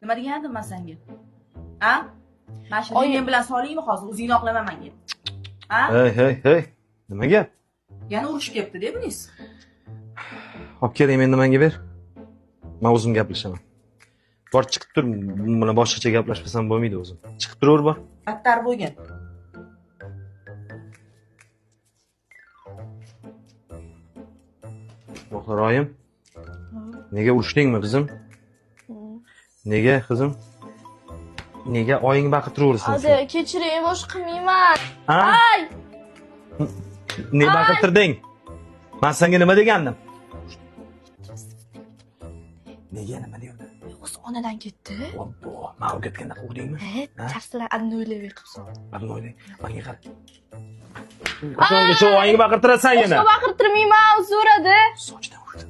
Nima degandim men senga? A? Mana shu men bilan solingmi hozir? O'zingni oqlama menga. A? Hey, hey, hey. Nima gap? Yana urush kelibdi-da buningiz. Olib keling, meni menga ber. Men o'zim gaplashaman. Bor chiqib tur, bilan boshqacha gaplashmasam bo'lmaydi o'zim. Chiqib turaver bor. Battar bo'lgin. Boqlar oyim. Nega urushdingmi qizim? Nega qizim? Nega oying baqirtiraversin? Hadi kechiring, bosh qilmayman. Ay! Ne baqirtirding? Men senga nima degandim? Nega nima deyapti? O'zi onadan ketdi. Obbo, men o'rgatganda quvdingmi? He, charslar adnoylik qilib soldi. Adnoylik. Menga qara. Qachongacha oying baqirtirasan yana? Boshqa baqirtirmayman, o'zi so'radi. Sochidan urdi.